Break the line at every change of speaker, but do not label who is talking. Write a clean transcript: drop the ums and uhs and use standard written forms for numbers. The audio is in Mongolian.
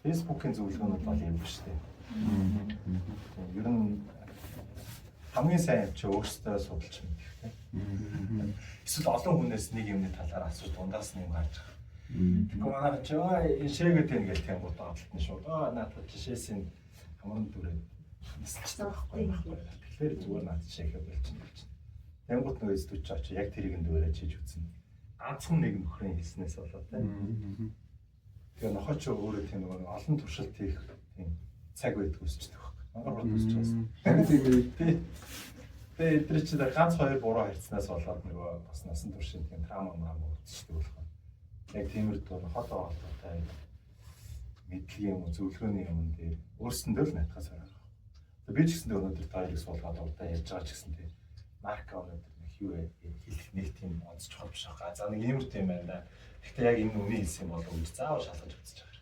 Facebook-ийн зөвлөгөөнүүд бол юм биш үү? Ер нь хамгийн сайн юм чи өөрсдөө судалж мэдэх тийм. Эсвэл олон хүнээс нэг юмны талаар асууж дундаас нь юм гарч байгаа. Тэгэхгүй манайх чи аа энэ шээгээд байна гэл тийм гут адалт нь шууд аа наадах чи шээсийн хамран дүрээ нисэлчихсэн байхгүй байхгүй. Тэгэхээр зүгээр наад шээхэд болчихно болчихно. Тэнгуут нөгөө эцдүүд чи очиж яг тэрийг нь дүүрээ чийж үзнэ. Ганцхан нэг нөхрийн хэлснээс болоод тийм. Тэгээ нохоо чи өөрөө тийм нөгөө нэг олон туршилт хийх тийм цаг байдаг өсчдөг байхгүй. Мангар хурд өсч байсан.
Харин тийм ээ.
Тий. Тэгээ эдгээр чи ганц хоёр буруу харьцнаас болоод нөгөө бас насан туршийн тийм трама мрама үүсчдэг болох. Яг тиймэр дуу хот холбоотой мэдлэгийн юм уу зөвлөгөөний юм дээр өөрсөндөө л найтхаас харах. Би ч гэсэндээ өнөөдөр та хоёрыг суулгаад урдаа ярьж байгаа ч гэсэн тий. Нарко өнөөдөр нэг юу хэлэх нэг тийм онц чухал биш байгаа. За нэг иймэр тийм байна да. Гэхдээ яг энэ үний хэлсэн юм болов уу гэж заавал шалгаж үзэж байгаа.